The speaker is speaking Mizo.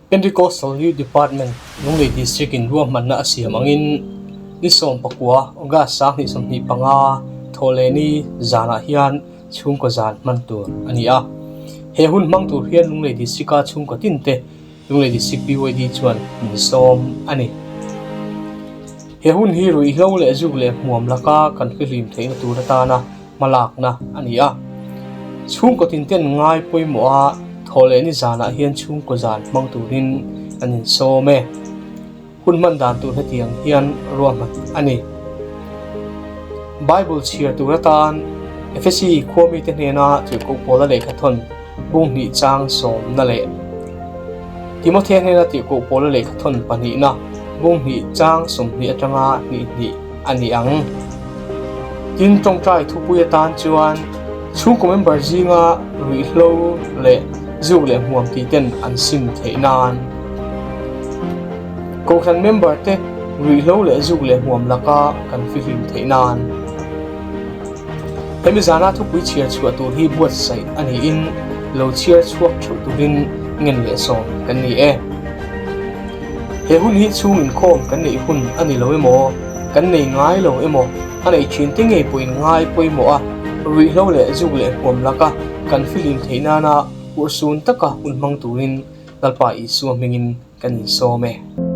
Pentecostal Youth Department, Lunglei District in ruahmanna a siam angin ni 19 August 2025 Thawhlehni zanah hian chhungkaw zan hman tur a ni a. He hun hmang tur hian Lunglei District-a chhungkaw tinte Lunglei District PYD chuan min sawm a ni. He hun hi ruihhlo leh zuk leh hmuam laka kan fihlim theihna tur atana hmalakna a ni a. Chhungkaw tinten ngai pawimawh a thawh leh ni zanah hian chhungkaw zan hmang turin an insawm e. Hun hman dan tur hetiang hian ruahman a ni. Bible chhiar tur atan Efesi khua mite hnena tirhkoh pawla lehkhathawn bung hnih chang sawmna leh Timothea hnena tirhkoh pawla lehkhathawn pahnihna bung hnih chang 20 atanga hnih hnih a ni ang. Tin, tawngtai thupui atan chuan chhungkaw member zinga ruihhlo leh zuk leh hmuam tih ten an sim theih nan. Kohhran member te ruihhlo leh zuk leh hmuam laka kan fihlim theih nan. Hemi zana thupui chhiar chhuah tur hi buatsaih a niin lo chhiar chhuak theuh turin ngen leh sawm kan ni e. He hun hi chhung inkhawm kan neih hun a ni lo emaw, kan nei ngai lo emaw, a neih thin te ngei pawhin ngai pawimawh a, ruihhlo leh zuk leh hmuam laka kan fihlim theih nana urhsun taka hun hmang turin Lalpa Isua hmingin kan insawm e.